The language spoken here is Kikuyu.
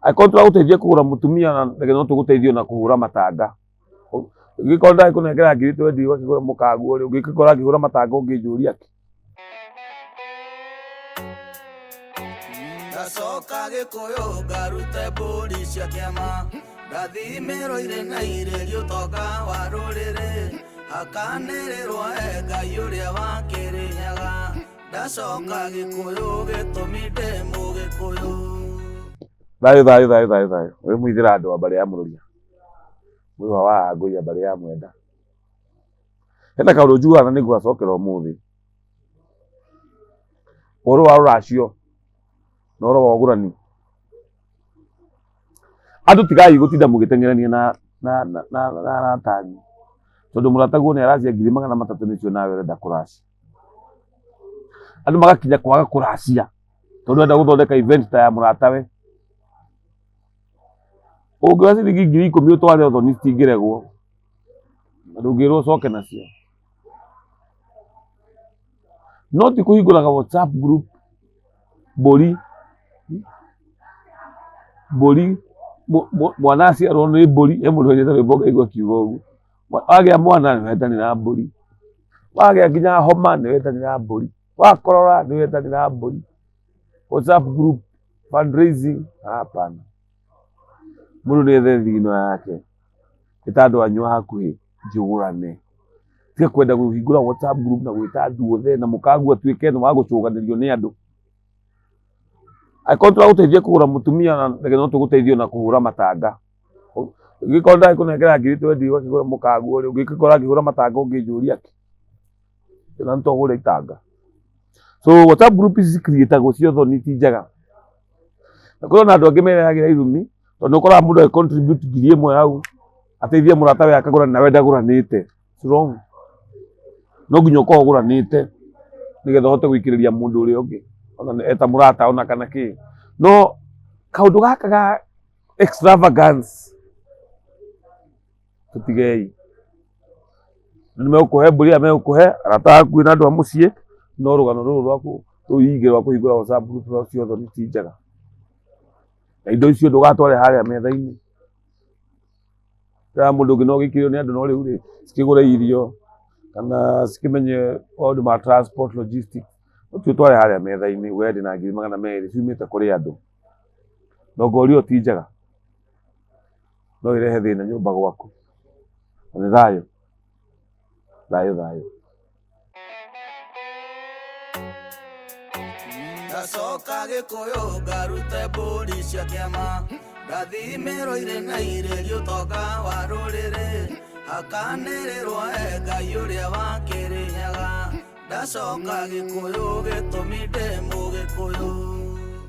Angĩkorwo tũragũteithia kũgũra mũtumia na reke no tũgũteithie ona kũhũra matanga. Ũngĩkorwo ndagĩkũnengera ngiri twendi ũgakĩgũra mũkaguo rĩ, ũngĩgĩkora ngĩhũra matanga ũngĩnjũria kĩ? Ngacoka Gĩkũyũ ngarute mbũri cia kĩama, ngathimĩrwo irĩ na irĩri ũtonga wa rũrĩrĩ, hakanĩrĩrwo he Ngai ũrĩa wa Kĩrĩnyaga. Ndacoka Gĩkũyũ gĩtũmi ndĩ Mũgĩkũyũ. Thayũ thayũ thayũ thayũ thayũ. Wĩ mũithĩra andũ a mbarĩ ya Mũrũria. Mwĩhwa wa Angũi a mbarĩ ya Mwenda. Hena kaũndũ njugaga na nĩngũgacokera ũmũthĩ. Ũhoro wa rũracio na ũhoro wa ũgũrani. Andũ tigai gũtinda mũgĩteng'erania na arata anyu. Tondũ mũrataguo nĩ aracia 300,000 nĩcio nawe ũrenda kũracia. Andũ magakinya kwaga kũracia tondũ arenda gũthondeka event ta ya mũratawe. Ũngĩoya ciringi 10,000 ũtware ũthoni citingĩregwo na ndũngĩrwo ũcoke nacio. No ti kũhingũraga WhatsApp group mbũri mbũri mwana aciarwo nĩ mbũri, he mũndũ wainĩte rwĩmbo ngaigua akiuga ũguo. Wagĩa mwana nĩ wetanĩra mbũri, wagĩa nginya homa nĩ wetanĩra mbũri, wakorora nĩ wetanĩra mbũri. WhatsApp group fundraising, hapana. Mũndũ nĩ ethe thigino yake ĩta andũ anyu a hakuhĩ njũgũrane. Tiga kwenda kũhingũra WhatsApp group na gwĩta andũ othe na mũkagu atuĩke nĩ wa gũcũganĩrio nĩ andũ. Angĩkorwo tũragũteithia kũgũra mũtumia na reke no tũgũteithie ona kũhũra matanga. Ũngĩkorwo ndagĩkũnengera ngiri twendi ũgakĩgũra mũkaguo rĩ, ũngĩgĩkora ngĩhũra matanga ũngĩnjũria kĩ? Na nĩ tũgũre itanga. So WhatsApp group ici cikiriĩtagwo cia ũthoni ti njega. Na kũrĩ ona andũ angĩ merehagĩra irumi tondũ nĩ ũkoraga mũndũ agĩ contribute 1000 hau ateithie mũratawe akagũra nawe ndagũranĩte. It's wrong. No nginya ũkorwo ũgũranĩte nĩgetha ũhote gũikĩrĩria mũndũ ũrĩa ũngĩ ona eta mũrata ona kana kĩ. No kaũndũ gaka ga extravagance tũtigei. Nĩ megũkũhe mbũri ĩrĩa megũkũhe arata aku na andũ a mũciĩ, no rũgano rũrũ rwaku rũu ingĩ rwa kũhingũra WhatsApp group cia ũthoni ti njega. Na indo icio ndũgatware harĩa metha-inĩ. Ndĩra mũndũ ũngĩ no gĩkĩrio nĩ andũ no rĩu rĩ, cikĩgũre irio kana cikĩmenye maũndũ ma transport logistics. No ti ũtware harĩa metha-inĩ we ndĩna 200,000 ciumĩte kũrĩ andũ. Ndongorio ĩyo ti njega. No ĩrehe thĩna nyũmba gwaku. Na nĩ thayũ. Thayũ thayũ. Ngacoka Gĩkũyũ ngarute mbũri cia kĩama, ngathimĩrwo irĩ na irĩri ũtonga wa rũrĩrĩ, hakanĩrĩrwo he Ngai ũrĩa wa Kĩrĩnyaga. Ndacoka Gĩkũyũ gĩtũmi ndĩ Mũgĩkũyũ.